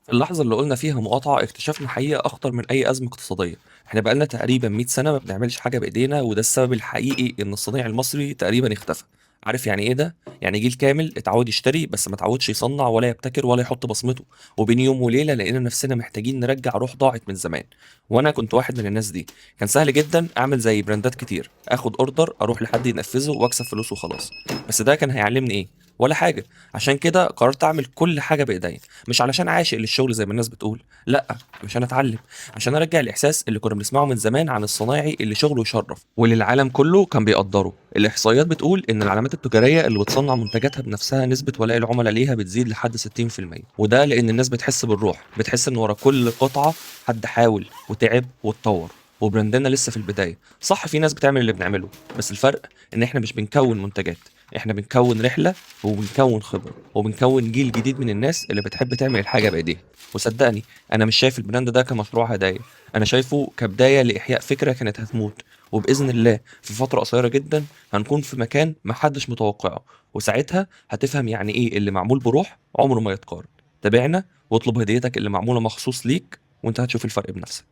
في اللحظة اللي قلنا فيها مقاطعة اكتشفنا حقيقة أخطر من أي أزمة اقتصادية. احنا بقالنا تقريبا 100 سنة ما بنعملش حاجة بإيدينا، وده السبب الحقيقي إن الصنايعي المصري تقريبا اختفى. عارف يعني إيه ده؟ يعني جيل كامل اتعود يشتري بس ما اتعودش يصنع ولا يبتكر ولا يحط بصمته. وبين يوم وليلة لقينا نفسنا محتاجين نرجع روح ضاعت من زمان. وأنا كنت واحد من الناس دي. كان سهل جدا أعمل زي براندات كتير، آخد order أروح لحد ينفذه وأكسب فلوس وخلاص. بس ده كان هيعلمني إيه؟ ولا حاجة. عشان كده قررت أعمل كل حاجة بإيديا، مش علشان عاشق للشغل زي ما الناس بتقول، لأ، عشان أتعلم، عشان أرجّع الإحساس اللي كنا بنسمعه من زمان عن الصنايعي اللي شغله يشرّف، واللي العالم كله كان بيقدّره. الإحصائيات بتقول إن العلامات التجارية اللي بتصنّع منتجاتها بنفسها نسبة ولاء العملا ليها بتزيد لحد 60%، وده لإن الناس بتحس بالروح، بتحس إن ورا كل قطعة حد حاول وتعب واتطوّر. وبراندنا لسه في البداية، صح في ناس بتعمل اللي بنعمله، بس الفرق إن إحنا مش بنكوّن منتجات، إحنا بنكوّن رحلة وبنكوّن خبرة، وبنكوّن جيل جديد من الناس اللي بتحب تعمل الحاجة بإيديها. وصدّقني أنا مش شايف ال brand ده كمشروع هدايا، أنا شايفه كبداية لإحياء فكرة كانت هتموت، وبإذن الله في فترة قصيرة جدًا هنكون في مكان ما حدش متوقعه، وساعتها هتفهم يعني إيه اللي معمول بروح عمره ما يتقارن. تابعنا واطلب هديتك اللي معمولة مخصوص ليك وأنت هتشوف الفرق بنفسك.